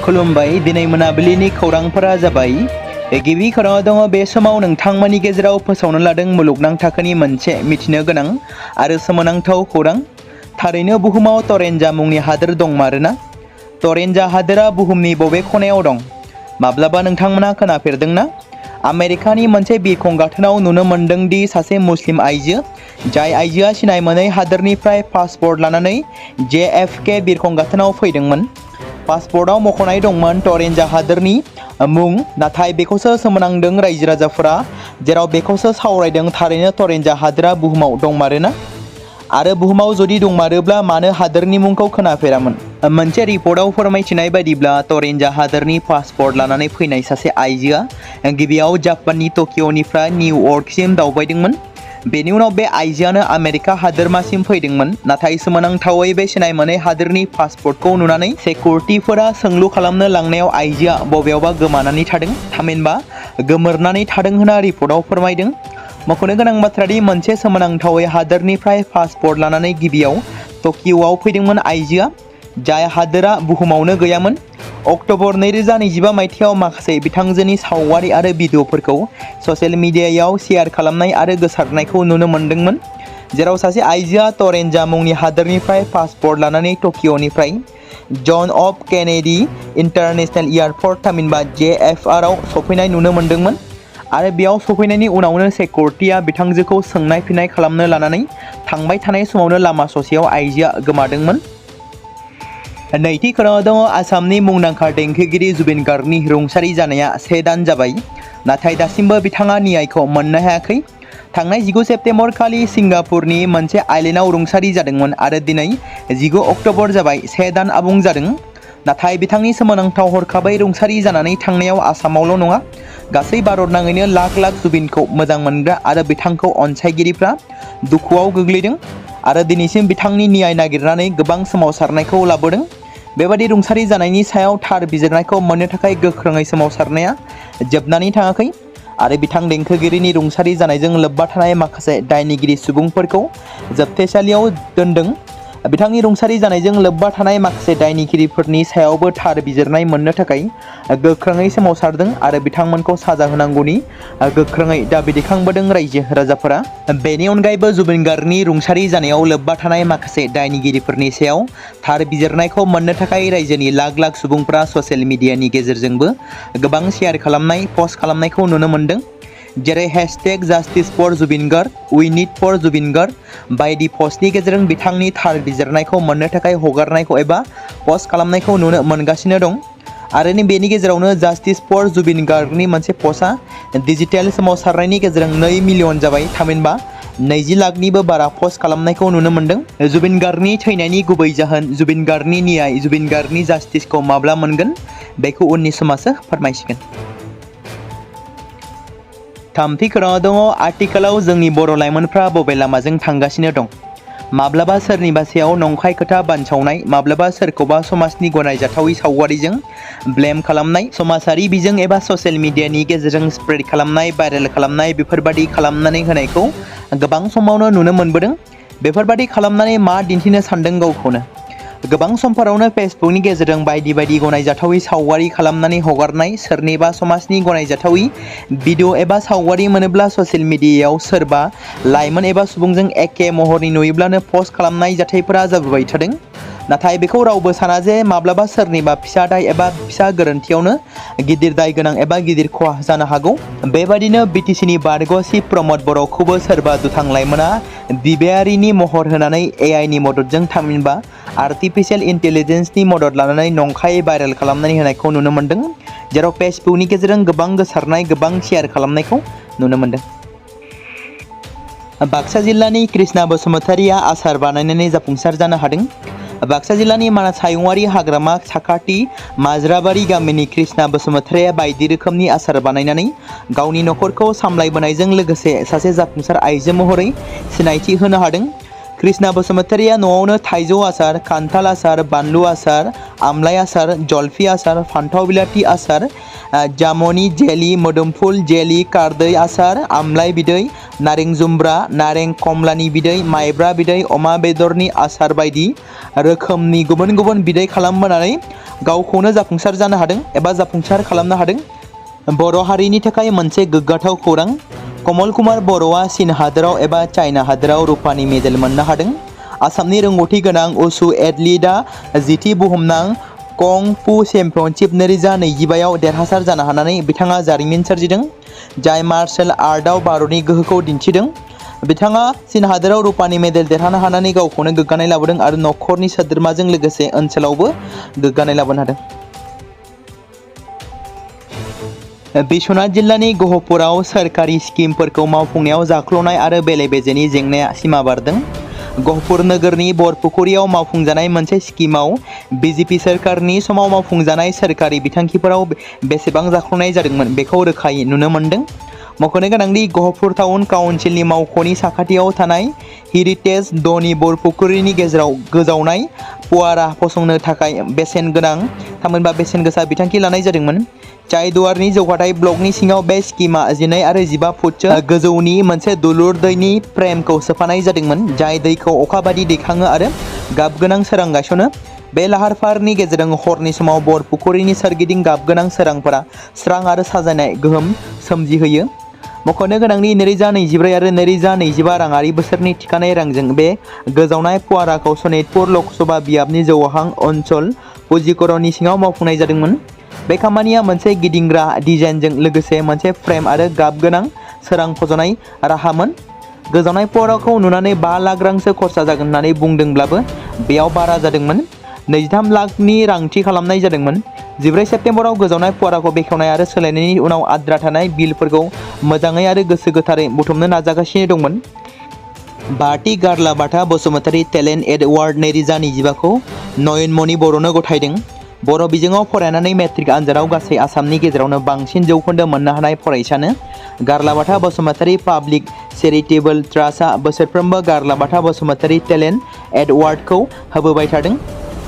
खुलुमबाय दिनै मोनाबिलिनि खौरांफोरा जाबाय गिबि खौराङाव दङ बे समाव नोंथांमोननि गेजेराव फोसावनो लादों मुलुगनां थाखोनि मोनसे मिथिनो गोनां आरो सोमोनांथाव खौरां थारैनो बुहुमाव टरेन्जा मुंनि हादोर दंमारोना टरेन्जा हादोरा बुहुमनि बबे खनायाव दं माब्लाबा नोंथांमोना खोनाफेरदोंना आमेरिकानि मोनसे बिरखं गाथोनाव नुनो मोनदों दि सासे मुस्लिम आइजो जाय आइजोआ सिनाय मोनै हादोरनिफ्राय पासपोर्ट लानानै JFK बिरखं गाथोनाव फैदोंमोन पासपोर्टआव मख'नाय दंमोन टरेन्जा हादोरनि मुं नाथाय बेखौसो सोमोनांदों रायजो राजाफोरा जेराव बेखौसो सावरायदों थारैनो टरेन्जा हादोरा बुहुमाव दंमारोना आरो बुहुमाव जुदि दंमारोब्ला मानो हादोरनि मुंखौ खोनाफेरामोन मोनसे रिपर्टआव फोरमायथिनाय बायदिब्ला टरेन्जा हादोरनि पासपोर्ट लानानै फैनाय सासे आइजोआ गिबियाव जापाननि टकिअनिफ्राय निउयर्कसिम दावबायदोंमोन बेनि उनाव बे आइजोआनो आमेरिका हादोरमासिम फैदोंमोन नाथाय सोमोनांथावै बे सिनाय मोनै हादोरनि पासपोर्टखौ नुनानै सिकिउरिटिफोरा सोंलु खालामनो लांनायाव आइजोआ बबेयावबा गोमानानै थादों थामहिनबा गोमोरनानै थादों होनना रिपर्टआव फोरमायदों मख'नो गोनां बाथ्रादि मोनसे सोमोनांथावै हादोरनिफ्राय पासपोर्ट लानानै गिबियाव टकिअआव फैदोंमोन आइजोआ जाय हादोरा बुहुमावनो गैयामोन अक्ट'बर 2025 मायथाइयाव माखासे बिथांजोनि सावगारि आरो भिडिअफोरखौ ससियेल मिडियायाव शेयार खालामनाय आरो गोसारनायखौ नुनो मोन्दोंमोन जेराव सासे आइजोआ टरेन्जा मुंनि हादोरनिफ्राय पासपोर्ट लानानै टकिअनिफ्राय जन एफ केनेडी इन्टारनेशनेल एयारपर्ट थामहिनबा JFR आव सफैनाय नुनो मोन्दोंमोन आरो बेयाव सफैनायनि उनावनो सिकिउरिटिया बिथांजोखौ सोंनाय फिननाय खालामनो लानानै थांबाय थानाय समावनो लामा ससेयाव आइजोआ गोमादोंमोन नैथि खौराङाव दङ आसामनि मुंदांखा देंखोगिरि जुबिन गार्गनि रुंसारि जानाया 1 दान जाबाय नाथाय दासिमबो बिथाङा न्यायखौ मोननो हायाखै थांनाय 19 सेप्तेम्बर खालि सिंगापुरनि मोनसे आइलेन्डआव रुंसारि जादोंमोन आरो दिनै 19 अक्ट'बर जाबाय 1 दान आबुं जादों नाथाय बिथांनि सोमोनांथाव हरखाबै रुंसारि जानानै थांनायाव आसामावल' नङा गासै भारतनाङैनो लाख लाख जुबिनखौ मोजां मोनग्रा आरो बिथांखौ अनसायगिरिफ्रा दुखुआव गोग्लैदों आरो दिनैसिम बिथांनि न्याय नागिरनानै गोबां सोमावसारनायखौ लाबोदों बेबादि रुंसारि जानायनि सायाव थार बिजिरनायखौ मोननो थाखाय गोख्रोङै सोमावसारनाया जोबनानै थाङाखै आरो बिथां देंखोगिरिनि रुंसारि जानायजों लोब्बा थानाय माखासे दायनिगिरि सुबुंफोरखौ जोबथेसालियाव दोनदों बिथांनि रुंसारि जानायजों लोब्बा थानाय माखासे दायनिगिरिफोरनि सायावबो थार बिजिरनाय मोननो थाखाय गोख्रोङै सोमावसारदों आरो बिथांमोनखौ साजा होनांगौनि गोख्रोङै दाबि दैखांबोदों रायजो राजाफोरा बेनि अनगायैबो जुबिन गार्गनि रुंसारि जानायाव लोब्बा थानाय माखासे दायनिगिरिफोरनि सायाव थार बिजिरनायखौ मोननो थाखाय रायजोनि लाख लाख सुबुंफोरा ससियेल मिडियानि गेजेरजोंबो गोबां शेयार खालामनाय पस्ट खालामनायखौ नुनो मोन्दों जेरै #Justice for Zubin Garg, We Need for Zubin Garg बायदि पस्टनि गेजेरजों बिथांनि थार बिजिरनायखौ मोननो थाखाय हगारनायखौ एबा पस्ट खालामनायखौ नुनो मोनगासिनो दं आरो बेनि गेजेरावनो जास्टिस फर जुबिन गार्गनि मोनसे पस्टआ डिजिटेल सोमावसारनायनि गेजेरजों 2 मिलियन जाबाय थामहिनबा 20 लाखनिबो बारा पस्ट खालामनायखौ नुनो मोन्दों जुबिन गार्गनि थैनायनि गुबै जाहोन जुबिन गार्गनि न्याय जुबिन गार्गनि जास्टिसखौ माब्ला मोनगोन बेखौ उननि समासो फोरमायसिगोन थामथि खौराङाव दङ आथिखालाव जोंनि बर' लाइमोनफ्रा बबे लामाजों थांगासिनो दं माब्लाबा सोरनिबा सायाव नंखाय खोथा बानसावनाय माब्लाबा सोरखौबा समाजनि गनायजाथावै सावगारिजों ब्लेम खालामनाय समाजारि बिजों एबा ससियेल मिडियानि गेजेरजों स्प्रेड खालामनाय भाइरेल खालामनाय बेफोरबादि खालामनानै होनायखौ गोबां समावनो नुनो मोनबोदों बेफोरबादि खालामनानै मा दिन्थिनो सानदों गावखौनो गोबां समफोरावनो फेसबुकनि गेजेरजों बायदि बायदि गनायजाथावै सावगारि खालामनानै हगारनाय सोरनिबा समाजनि गनायजाथावै भिडिअ एबा सावगारि मोनोब्ला ससियेल मिडियायाव सोरबा लाइमोन एबा सुबुंजों एखे महरनि नुयोब्लानो पस्ट खालामनाय जाथायफोरा जाबोबाय थादों नाथाय बेखौ रावबो साना जे माब्लाबा सोरनिबा फिसा दाय एबा फिसा गोरोन्थियावनो गिदिर दाय गोनां एबा गिदिर खहा जानो हागौ बेबायदिनो BTCनि बारग' चिफ प्रमद बर'खौबो सोरबा दुथां लाइमोना बिबायारिनि महर होनानै AIनि मददजों थामहिनबा आर्टिफिशियेल इन्टेलिजेन्सनि मदद लानानै नंखाय भाइरेल खालामनानै होनायखौ नुनो मोन्दों जेराव फेसबुकनि गेजेरजों गोबां गोसारनाय गोबां शेयार खालामनायखौ नुनो मोन्दों बाक्सा जिल्लानि कृष्णा बसुमतारिया आसार बानायनानै जाफुंसार जानो हादों बाक्सा जिल्लानि मानास हायुङारि हाग्रामा साखाथि माजराबारि गामिनि कृष्णा बसुमतारिया बायदि रोखोमनि आसार बानायनानै गावनि नखरखौ सामलायबोनायजों लोगोसे सासे जाफुंसार आइजो महरै सिनायथि होनो हादों कृष्णा बसुमतारिया न'आवनो थाइजौ आसार खान्थाल आसार बानलु आसार आमलाइ आसार जलफि आसार फान्थाव बिलाथि आसार जामुनि जेलि मोदोमफुल जेलि कारदै आसार आमलाइ बिदै नारें जुम्ब्रा, नारें कमलानि बिदै, माइब्रा बिदै, अमा बेदरनि आसार बायदि रोखोमनि गुबुन गुबुन बिदै खालामबोनानै गावखौनो जाफुंसार जानो हादों एबा जाफुंसार खालामनो हादों। बर' हारिनि थाखाय मोनसे गोग्गाथाव खौरां। कमल कुमार बर'आ चीन हादोराव एबा चाइना हादोराव रुपानि मेडेल मोननो हादों। आसामनि रोंगौथि गोनां उसु एथलीटआ 10थि बुहुमनां कं फु चेम्पियनशिप 2025आव देरहासार जानो हानानै बिथाङा जारिमिन सोरजिदों, जाय मार्शल आर्टआव भारतनि गोहोखौ दिन्थिदों। बिथाङा चीन हादोराव रुपानि मेडेल देरहानो हानानै गावखौनो गोग्गानाय लाबोदों आरो नखरनि सोद्रोमाजों लोगोसे ओनसोलावबो गोग्गानाय लाबोनो हादों। बिश्वनाथ जिल्लानि गहपुराव सोरखारि स्किमफोरखौ मावफुंनायाव जाख्ल'नाय आरो बेले-बेजेनि जेंनाया सिमा बारदों। गहपुर नोगोरनि बरपुखुरियाव मावफुंजानाय मोनसे स्किमाव बिजेपि सोरखारनि समाव मावफुंजानाय सोरखारि बिथांखिफोराव बेसेबां जाख्ल'नाय जादोंमोन बेखौ रोखायै नुनो मोन्दों। मख'नो गोनांदि गहपुर टाउन काउन्सिलनि मावख'नि साखाथियाव थानाय हेरिटेज धनि बरपुखुरिनि गेजेराव गोजावनाय फुवारा फसंनो थाखाय बेसेन गोनां थामहिनबा बेसेन गोसा बिथांखि लानाय जादोंमोन। चाइदुवारनि जौगाथाय ब्लकनि सिङाव बे स्किमा 12 आरो 15 फुटसो गोजौनि मोनसे दुलुर दैनि फ्रेमखौ सोफानाय जादोंमोन, जाय दैखौ अखा बायदि दैखाङो आरो गाबगोनां सोरां गायसनो। बे लाहार-फाहारनि गेजेरजों हरनि समाव बरपुखुरिनि सोरगिदिं गाबगोनां सोरांफोरा स्रां आरो साजायनाय गोहोम सोमजिहोयो। मख'नो गोनांदि 2024 आरो 2025 राङारि बोसोरनि थिखानाय रांजों बे गोजावनाय फुवाराखौ सनितपुर लकसभा बियाबनि जौहां ओनसोल पुजिकरनि सिङाव मावफुंनाय जादोंमोन। बे खामानिया मोनसे गिदिंग्रा डिजाइनजों लोगोसे मोनसे फ्रेम आरो गाबगोनां सोरां फज'नाय राहामोन। गोजावनाय फुवाराखौ नुनानै 5 लाख रांसो खरसा जागोन होननानै बुंदोंब्लाबो बेयाव बारा जादोंमोन। 23 लाखनि रां थि खालामनाय जादोंमोन। 14 सेप्तेम्बराव गोजावनाय फुवाराखौ बेखेवनाय आरो सोलायनायनि उनाव आद्रा थानाय बिलफोरखौ मोजाङै आरो गोसो गोथारै बुथुमनो नाजागासिनो दंमोन। भारती गार्लाबाथा बसुमतारी टेलेन्ट एवार्ड 2025 खौ नयनमणि बर'नो गथायदों। बर' बिजोङाव फरायनानै मेट्रिक आनजादाव गासै आसामनि गेजेरावनो बांसिन जौखोन्दो मोननो हानाय फरायसानो गार्लाबाथा बसुमतारी पाब्लिक चेरिटेबल ट्रास्टआ बोसोरफ्रोमबो गार्लाबाथा बसुमतारी टेलेन्ट एवार्डखौ होबोबाय थादों।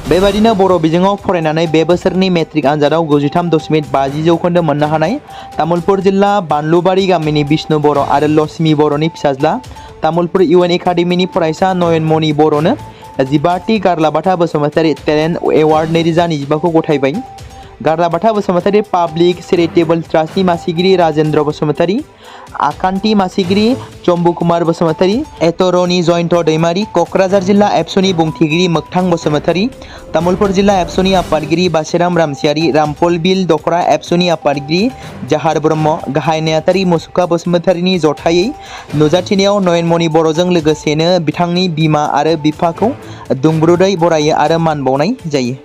बेबादिनो बर' बिजोङाव फरायनानै बे बोसोरनि मेट्रिक आनजादाव 93.50 जौखोन्दो मोननो हानाय तामुलपुर जिल्ला बानलुबारि गामिनि बिष्णु बर' आरो लक्ष्मी बर'नि फिसाज्ला तामुलपुर इउएन एकाडेमिनि फरायसा नयनमणि बर'नो 15थि गार्लाबाथा बसुमतारी टेलेन्ट एवार्ड 2025 खौ गथायबाय। गार्लाबाथा बसुमतारी पाब्लिक चेरिटेबल ट्रास्टनि मासिगिरि राजेन्द्र बसुमतारी, आखान्थि मासिगिरि चम्बु कुमार बसुमतारी, एटरनि जयन्त दैमारी, क'क्राझार जिल्ला एबसुनि बुंथिगिरि मोगथां बसुमतारी, तामुलपुर जिल्ला एबसुनि आफादगिरि बासिराम रामसियारि, रामफल बिल दखरा एबसुनि आफादगिरि जाहार ब्रह्म, गाहाय नेहाथारि मुसुखा बसुमतारीनि जथायै नुजाथिनायाव नयनमणि बर'जों लोगोसेनो बिथांनि बिमा आरो बिफाखौ दुंब्रुदै बरायो आरो मान बावनाय जायो।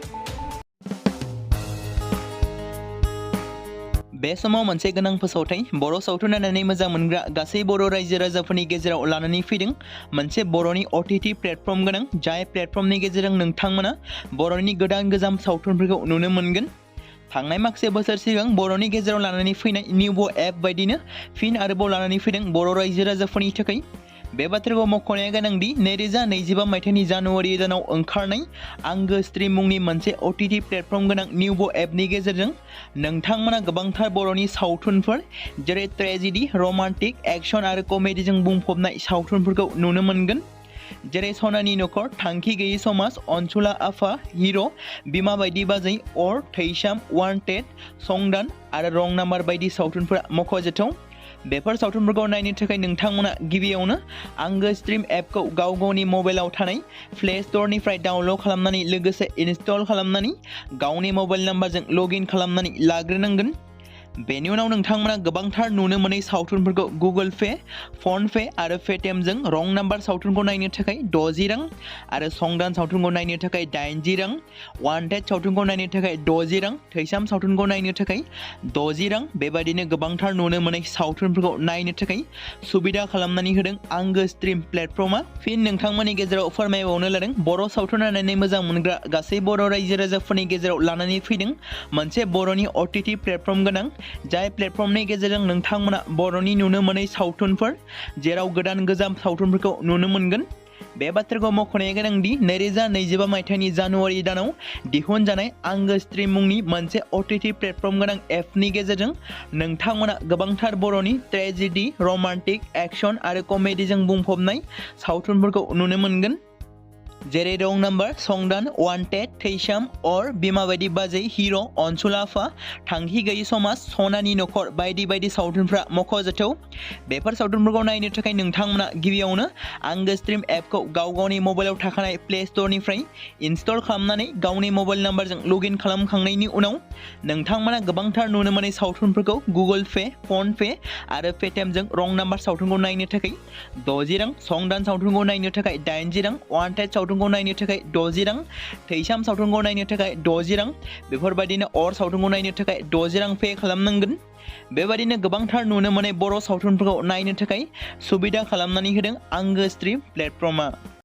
बे समाव मोनसे गोनां फोसावथाय बर' सावथुन नायनानै मोजां मोनग्रा गासै बर' रायजो राजाफोरनि गेजेराव लानानै फैदों मोनसे बर'नि OTT प्लेटफर्म गोनां, जाय प्लेटफर्मनि गेजेरजों नोंथांमोना बर'नि गोदान गोजाम सावथुनफोरखौ नुनो मोनगोन। थांनाय माखासे बोसोर सिगां बर'नि गेजेराव लानानै फैनाय निउबो एप बायदिनो फिन आरोबाव लानानै फैदों बर' रायजो राजाफोरनि थाखाय। बे बाथ्राखौ मख'नाया गोनांदि 2025 मायथाइनि जानुवारि दानाव ओंखारनाय आंगो स्ट्रिम मुंनि मोनसे OTT प्लेटफर्म गोनां निउबो एपनि गेजेरजों नोंथांमोना गोबांथार बर'नि सावथुनफोर जेरै ट्रेजेडि, रमान्टिक, एक्सन आरो कमेडिजों बुंफबनाय सावथुनफोरखौ नुनो मोनगोन। जेरै सनानि नखर, थांखि गैयै समाज, अनसुला आफा, हिर', बिमा बायदि बाजै, अर, थैसाम, वान्टेड, संदान आरो रं नाम्बार बायदि सावथुनफोरा मख'जाथाव। बेफोर सावथुनफोरखौ नायनो थाखाय नोंथांमोना गिबियावनो आंगो स्ट्रिम एपखौ गाव गावनि मबाइलाव थानाय प्ले स्ट'रनिफ्राय डाउनल'ड खालामनानै लोगोसे इनस्टल खालामनानै गावनि मबाइल नाम्बारजों लगइन खालामनानै लाग्रोनांगोन। बेनि उनाव नोंथांमोना गोबांथार नुनो मोनै सावथुनफोरखौ गुगोल पे, फन पे आरो पेटिएमजों रं नाम्बार सावथुनखौ नायनो थाखाय 60 रां आरो संदान सावथुनखौ नायनो थाखाय 80 रां, वान्टेड सावथुनखौ नायनो थाखाय 60 रां, थैसाम सावथुनखौ नायनो थाखाय 60 रां बेबायदिनो गोबांथार नुनो मोनै सावथुनफोरखौ नायनो थाखाय सुबिदा खालामनानै होदों आंगो स्ट्रिम प्लेटफर्मआ। फिन नोंथांमोननि गेजेराव फोरमायबावनो लादों बर' सावथुन नायनानै मोजां मोनग्रा गासै बर' रायजो राजाफोरनि गेजेराव लानानै फैदों मोनसे बर'नि OTT प्लेटफर्म गोनां, जाय प्लेटफर्मनि गेजेरजों नोंथांमोना बर'नि नुनो मोनै सावथुनफोर जेराव गोदान गोजाम सावथुनफोरखौ नुनो मोनगोन। बे बाथ्राखौ मख'नाया गोनांदि 2025 मायथाइनि जानुवारि दानाव दिहुनजानाय आंगो स्ट्रीम मुंनि मोनसे OTT प्लेटफर्म गोनां एपनि गेजेरजों नोंथांमोना गोबांथार बर'नि ट्रेजेडी, रमान्टिक, एक्शन आरो कमेडीजों बुंफबनाय सावथुनफोरखौ नुनो मोनगोन। जेरै रं नाम्बार, संदान, वान्टेड, थैसाम, अर, बिमा बायदि बाजै, हिर', अनसुला आफा, थांखि गैयि समाज, सनानि नखर बायदि बायदि सावथुनफ्रा मख'जाथाव। बेफोर सावथुनफोरखौ नायनो थाखाय नोंथांमोना गिबियावनो आंगो स्ट्रीम एपखौ गावनि मबाइलाव थाखानाय प्ले स्ट'रनिफ्राय इनस्टल खालामनानै गावनि मबाइल नाम्बारजों लगइन खालामखांनायनि उनाव नोंथांमोना गोबांथार नुनो मोननाय सावथुनफोरखौ गुगोल पे, फन पे आरो पेटिएमजों रं नाम्बार सावथुनखौ नायनो थाखाय 60 रां, संदान सावथुनखौ नायनो थाखाय 80 रां, वान्टेड सावथुनखौ नायनो थाखाय 60 रां, थैसाम सावथुनखौ नायनो थाखाय 60 रां, बेफोरबायदिनो अर सावथुनखौ नायनो थाखाय 60 रां पे खालामनांगोन। बेबायदिनो गोबांथार नुनो मोननाय बर' सावथुनफोरखौ नायनो थाखाय सुबिदा खालामनानै होदों आंगो स्ट्रीम प्लेटफर्मआ।